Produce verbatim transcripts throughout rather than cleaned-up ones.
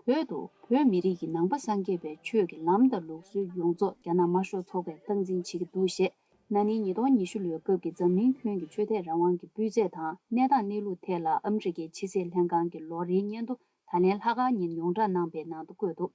བོད་དུ་བོད་མི་རིགས་ཀྱི་ནང་པ་སངས་རྒྱས་པའི་ཆོས་ཀྱི་ལམ་དང་ལུགས་སྲོལ་ཡོངས་རྫོགས་རྒྱ་ནག་དམར་ཤོག་ཚོགས་པས་སྟངས་འཛིན་བྱེད་ཀྱི་འདུག་ཞེས། ན་ནིང་ཉིས་སྟོང་ཉི་ཤུ་ལོའི་སྐབས་ཀྱི་འཛམ་གླིང་ཁྱོན་གྱི་ཆོས་དད་རང་དབང་གི་སྤུས་ཚད་དང་གནས་སྟངས་གནས་ལུགས་ཐད་ལ་ཨ་མི་རི་ཀའི་ཕྱི་སྲིད་ལྷན་ཁང་གི་ལོ་རེའི་སྙན་ཐོ་ད་ལན་ལྷག་དཀར་ཉིན་ཡོངས་བསྒྲགས་གནང་པའི་ནང་དུ་བཀོད་འདུག་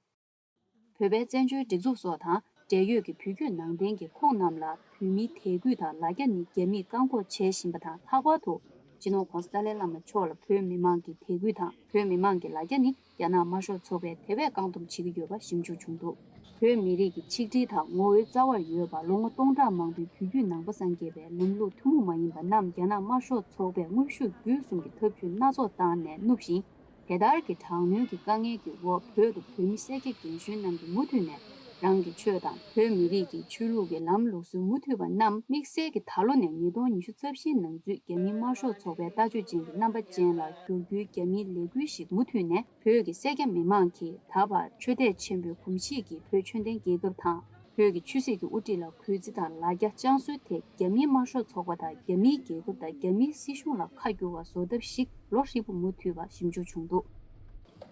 བོད་པའི་བཙན་བྱོལ་སྒྲིག་འཛུགས་སོགས་དང་འབྲེལ་ཡོད་ཀྱི་བོད་བརྒྱུད་ནང་བསྟན་གྱི་ཁོངས་རྣམས་ལ་བོད་མིའི་དད་གུས་དང་ལ་རྒྱ་ནི་རྒྱ་མིས་བཀག་འགོག་བྱེད་བཞིན་པ་དང་། ལྷག་པར་དུ་སྤྱི་ནོར་༸གོང་ས་ཏཱ་ལའི་བླ་མ་མཆོག་ལ་བོད་མི་མང་གི་དད་གུས་དང་བོད་མི་མང་གི་ལ་རྒྱ་ནི་རྒྱ་ནག་དམར་ཤོག་ཚོགས་པས་དེ་བས་བཀག་སྡོམ་བྱེད་ཀྱི་ཡོད་པ་ཞིབ་འཇུག་བྱུང་འདུག་བོད་མི་རིགས་ཀྱི་ཆིག་སྒྲིལ་དང་ངོ་བོའི་རྩ་བར་ཡོད་པ་ལོ་ངོ་སྟོང་ཕྲག་མང་པོའི་བོད་བརྒྱུད་ནང་པ་སངས་རྒྱས་པའི་ལམ་ལུགས་ཐུན་མོང་མ་ཡིན་པ་རྣམས་རྒྱ་ནག་དམར་ཤོག་ཚོགས་པས་དངོས་ཤུགས་བརྒྱུད་གསུམ་གྱི་ཐབས་ཇུས་སྣ་ཚོགས་བཏང་ནས་བསྣུབས་ཤིང་། དེ་ལྟར་གྱི་དྲག་གནོན་གྱི་དཀའ་ངལ་གྱི་འོག་བོད་དུ་བོད་མི་སེར་སྐྱ་རྒན་གཞོན་རྣམས་ཀྱིས་མུ་མཐུད་ནས་རང་གི་ཆོས་དང་བོད་མི་རིགས་ཀྱི་ཆོས་ལུགས་ཀྱི་ལམ་ལུགས་སྲོལ་མུ་མཐུད་པ་རྣམས་དམིགས་བསལ་གྱིས་ད་ལོ་ནས་ཉིས་སྟོང་ཉི་ཤུ་རྩ་བཞིའི་ནང་ཚུད་རྒྱ་མིའི་དམར་ཤོག་ཚོགས་པའི་ལྟ་སྤྱོད་ཅན་གྱི་རྣམ་པ་ཅན་ལ་བསྒྱུར་རྒྱུའི་རྒྱ་མིའི་ལས་འགུལ་ཞིག་མུ་མཐུད་ནས་བོད་ཀྱི་སེར་སྐྱ་མི་མང་གིས་ད་བར་ཆོས་དད་ཆེན་པོའི་གོམས་གཤིས་ཀྱིས་བོད་ཆོས་ལྡན་རྒྱལ་ཁབ་དང་། བོད་ཀྱི་ཆོས་སྲིད་ཀྱི་དབུ་ཁྲིད་ལ་གུས་བརྩི་དང་ལ་རྒྱ་བཅངས་སྲོལ་དེ་རྒྱ་མིའི་དམར་ཤོག་ཚོགས་པ་དང་རྒྱ་མིའི་རྒྱལ་ཁབ་དང་རྒྱ་མིའི་སྲིད་གཞུང་ལ་ཁ་བསྒྱུར་བ་བཟོ་ཐབས་ཤིག་ལོ་ཧྲིལ་པོ་མུ་མཐུད་པ་ཞིབ་འཇུག་བྱུང་འདུག་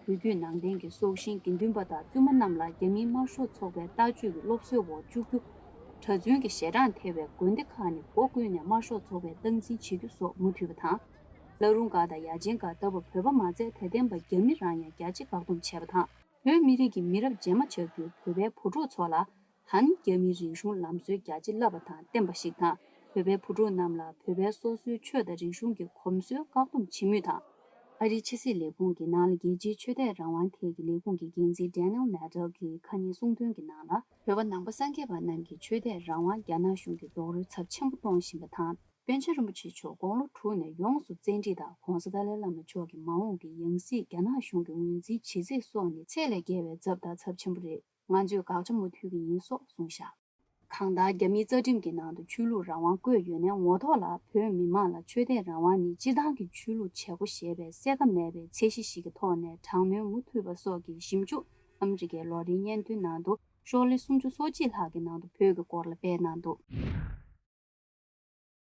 བོད་བརྒྱུད་ནང་བསྟན་གྱི་སྲོག་ཤིང་དགེ་འདུན་པ་དང་བཙུན་མ་རྣམས་ལ་རྒྱ་མིའི་དམར་ཤོག་ཚོགས་པའི་ལྟ་སྤྱོད་ཀྱི་སློབ་གསོའི་འོག་བཅུག་རྒྱུ། གྲྭ་བཙུན་གྱི་ཞལ་གྲངས་ཐེ་བའི་དགོན་སྡེ་ཁག་ནས་སྒོ་ཀུན་ནས་དམར་ཤོག་ཚོགས་པའི་སྟངས་འཛིན་བྱེད་རྒྱུ་སོགས་མུ་མཐུད་པ་དང་། བླ་རུང་སྒར་དང་ཡ་ཆེན་སྒར་ལྟ་བུ་བོད་པ་མ་ཚད་དད་ལྡན་པ་རྒྱ་མི་རང་ཡང་རྒྱ་ཆེ་བཀག་སྡོམ་བྱས་པ་དང་། བོད་མི་རིགས་ཀྱི་མི་རབས་རྗེས་མ་ཆགས་རྒྱུའི་བོད་པའི་བུ་ཕྲུག་ཚོ་ལ་ཧན་རྒྱ་མིའི་རིག་གཞུང་ལམ་སྲོལ་རྒྱ་ཆེ་བསླབ་པ་དང་བསྟན་པ་ཞིག་དང་། བོད་པའི་བུ་ཕྲུག་རྣམས་ལ་བོད་པའི་སོ་སོའི་ཆོས་དང་རིག་གཞུང་གི་གོམས་སྲོལ་བཀག་སྡོམ་བྱེད་མུས་དང་། ཨ་རིའི་ཕྱི་སྲིད་ལས་ཁུངས་ཀྱི་ནང་ལ་རྒྱལ་སྤྱིའི་ཆོས་དད་རང་དབང་ཐད་ཀྱི་ལས་ཁུངས་ཀྱི་འགན་འཛིན་Daniel Nadler གྱིས་ཁ་ཉིན་གསུངས་དོན་གྱི་ནང་ལ། བོད་པ་ནང་པ་སངས་རྒྱས་པ་རྣམས་ཀྱི་ཆོས་དད་རང་དབང་རྒྱ་ནག་གཞུང་གིས་རྡོག་རོལ་ཚབས་ཆེན་པོ་གཏོང་བཞིན་པ་དང་། པཎ་ཆེན་རིན་པོ་ཆེ་མཆོག་དགུང་ལོ་དྲུག་ནས་ཡོངས་སུ་བཙན་ཁྲིད་དང་༸གོང་ས་ཏཱ་ལའི་བླ་མ་མཆོག་གི་མ་འོངས་ཀྱི་ཡང་སྲིད་རྒྱ་ནག་གཞུང་གི་ངོས་འཛིན་བྱེད་ཚད་སོགས་ནི་ཚད་ལས་བརྒལ་བའི་ཚབས་དང་ཚབས་ཆེན་པོ་རེད། ང་ཚོས་དགག་བྱ་མུ་མཐུད་ཀྱི་ཡིན་སོགས་གསུངས་བཞག་གང་ལྟར་རྒྱ་མིའི་རྩ་ཁྲིམས་ཀྱི་ནང་དུ་ཆོས་ལུགས་རང་དབང་བཀོད་ཡོད་ནའི་ངོ་ཐོག་ལ་བོད་མི་མང་ལ་ཆོས་དད་རང་དབང་ནི་སྤྱིར་བཏང་གི་ཆོས་ལུགས་བྱེད་སྒོ་ཞེས་པའི་གསལ་ཁ་མེད་པའི་ཚད་གཞི་ཞིག་གི་ཐོག་ནས་དྲག་གནོན་མུ་མཐུད་པ་སོགས་ཀྱི་ཞིབ་འཇུག་ཨ་མི་རི་ཀའི་ལོ་རེའི་སྙན་ཐོའི་ནང་དུ། ཤོག་ལྷེ་སུམ་ཅུ་སོ་གཅིག་ལྷག་གི་ནང་དུ་བོད་ཀྱི་སྐོར་ལ་སྤེལ་གནང་འདུག